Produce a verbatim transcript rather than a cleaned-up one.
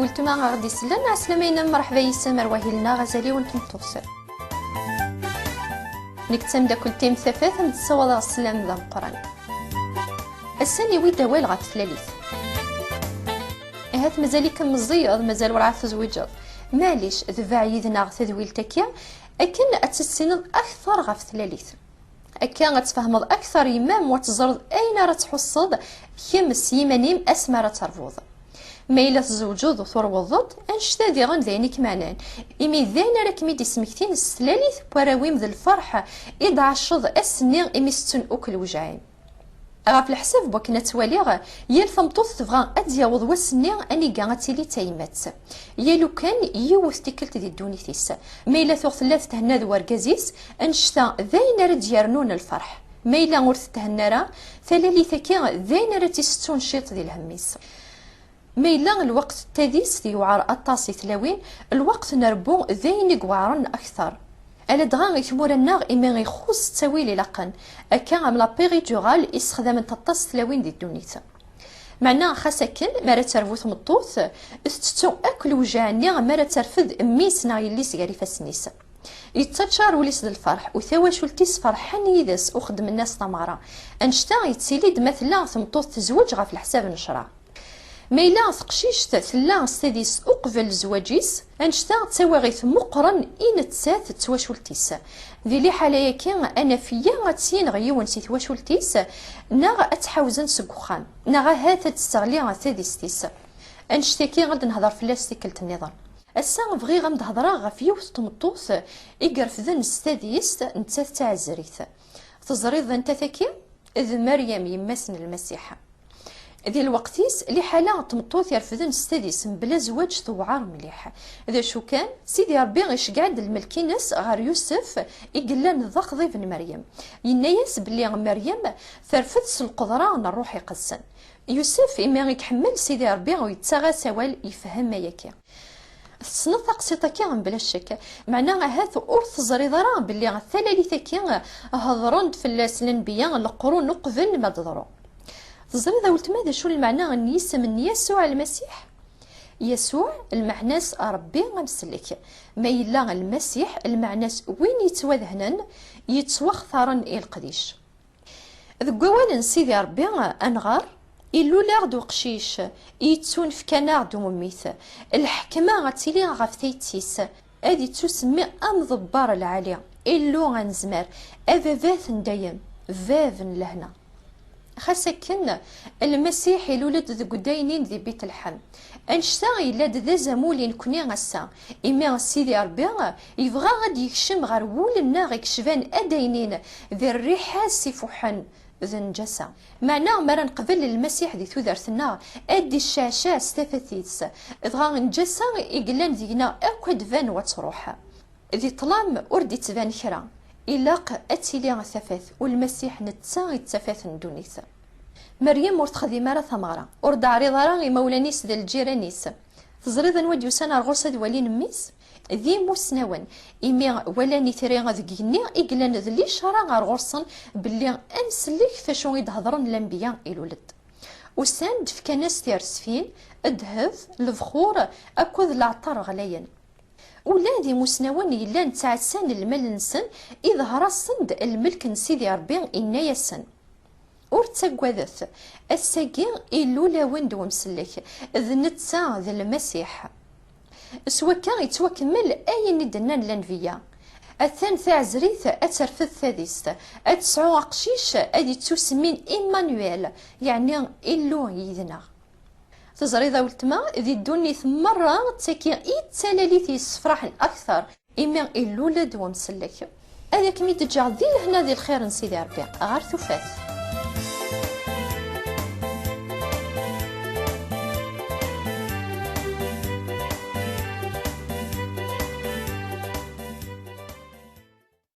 Weltma aɣ-d-isellen, ɛeslama-inem, mreḥba yis-m ar wahil-nneɣ azal-iw n tmeṭṭut. Nekk d tameddakelt-im Tafat, am d-ssawaḍeɣ sslam d ameqqran. Ass-a niwi-d awal ɣef tlalit. Ahat mazal-ikem meẓẓiyeḍ, mazal werɛad tezwiǧeḍ. Maɛlic, dbeɛ yid-neɣ tadwilt-agi akken ad tissineḍ akteṛ ɣef tlalit. Akka ad tfehmeḍ akteṛ yemma-m, u ad teẓreḍ ayen ara tḥusseḍ kemm s yiman-im asmi ara terbuḍ. Ma yella tzewǧeḍ u turweḍ-d, annect-a diɣen d ayen i kem-ɛnan, imi d ayen ara kem-id-ismektin s tlalit n warraw-im d lferḥ i d-tɛaceḍ ass-nni imi setten akk lewjeɛ-im. Ɣef leḥsab n wakken ad twaliɣ, yal tameṭṭut tebɣa ad d-yaweḍ wass-nni aniga ad tili d tayemmat. Yal ukan yiwet tikkelt di ddunit-is. Ma yella tuɣ tella tethenna d wergaz-is, annect-a d ayen ara d-yernun lferḥ. Ma yella ur tethenna ara, talalit-agi d ayen ara tt-isettun ciṭ di lhemm-is. Ma yella lweqt n tadist yewɛer aṭas i tlawin, lweqt n rebbu d ayen i iweɛren akteṛ. Aladɣa i tmura-nneɣ imi ixuṣṣ ttawil ilaqen, akka am la péridurale i ssexdament aṭas tlawin di ddunit. Meɛna xas akken, mi ara terbu tmeṭṭut, tettettu akk lewjeɛ-nni mi ara terfed mmi-s neɣ yelli-s gar ifassen-is. Yettaččar wul-is d lferḥ, u tawacult-is ferḥen yid-s u xeddmen-as tameɣra. Annect-a yettili-d ma tella tmeṭṭut tezweǧ ɣef leḥsab n ccreɛ. Ma yella teqcict tella s tadist uqbel zzwaǧ-is, annect-a d tawaɣit meqqren i nettat d twacult-is. Di liḥala-yagi, anef-iyi ad tt-yenɣ yiwen si twacult-is, neɣ ad tt-ḥawzen seg uxxam, neɣ ahat ad tesseɣli tadist-is. Annect-agi ad d-nehder fell-as tikkelt nniḍen. Ass-a bɣiɣ ad m-d-hedreɣ ɣef yiwet n tmeṭṭut i irefden s tadist, nettat d taɛezrit. Teẓriḍ d anta tagi? D Meryem, yemma-s n Lmasiḥ. Di lweqt-is, liḥala n tmeṭṭut irefden s tadist mebla zzwaǧ tewɛer mliḥ. D acu kan, Sidi Ṛebbi iceggeɛ-d lmelk-ines ɣer Yusef i yellan d axḍib n Meryem. Yenna-yas belli Meryem terfed s lqedra n Ṛṛuḥ Iqedsen. Yusef, imi i iḥemmel Sidi Ṛebbi, ur yettaɣ-as awal, yefhem ayagi. Tessneḍ taqsiṭ-agi mebla ccek, meɛna ahat ur teẓriḍ ara belli talalit-agi hedren-d fell-as lenbiya leqrun uqbel ma d-teḍru. Teẓriḍ a weltma d acu lmeɛna n yisem n Yasuɛ Lmasiḥ? Yasuɛ, lmeɛna-s Ṛebbi amsellek. Ma yella Lmasiḥ, lmeɛna-s win yettwadehnen, yettwaxtaren i leqdic. Deg wawal n Sidi Ṛebbi, a nɣer, ilul-aɣ-d uqcic, yettunefk-aneɣ-d umemmit. Lḥekma ad tili ɣef tayet-is, ad ittusemmi amḍebber lɛali, Illu anezmar, ababat n dayem, bab n lehna. Xas akken, Lmasiḥ ilul-d deg udaynin di Bitleḥem. Annect-a yella-d d azamul i nekni ass-a, imi Sidi Ṛebbi yebɣa ad d-yekcem ɣer wul-nneɣ i yecban adaynin d rriḥa-s ifuḥen d nnǧasa. Meɛna mi ara neqbel Lmasiḥ di tudert-nneɣ, ad d-icceɛceɛ s tafat-is, dɣa nnǧasa i yellan deg-neɣ akk ad d-tban u ad truḥ. Di ṭṭlam ur d-ittban kra. Ilaq ad tili tafat, u Lmasiḥ netta i d tafat n ddunit. Meryem ur texdim ara tameɣra, ur d-teɛriḍ ara imawlan-is d lǧiran-is. Teẓriḍ anwa d-yusan ar ɣur-s ad walin mmi-s? D imusnawen, imi walan itri deg igenni i yellan d licara ar ɣur-sen belli ad nsellek d acu i d-hedren lenbiya ilul-d. Usan-d, fkan-as tiresfin, ddheb, lebxur akked leɛṭer ɣlayen. Ula d imusnawen yellan ttɛassan lmal-nsen, iḍher-asen-d lmelk n Sidi Ṛebbi, inna-yasen: Ur ttaggadet, ass-agi ilul-awen-d wemsellek, d netta, d Lmasiḥ. S wakka yettwakemmel ayen i d-nnan lenbiya. Atan taɛezrit ad terfed tadist, ad tesɛu aqcic ad ittusemmin Immanuel, yeɛni Illu yid-neɣ. Teẓriḍ a weltma, di ddunit merra d tagi i d talalit yessefraḥen akteṛ, imi ilul-d wemsellek. Ad kem-id-ǧǧeɣ di lehna di lxir n Sidi Ṛebbi, ɣer tufat.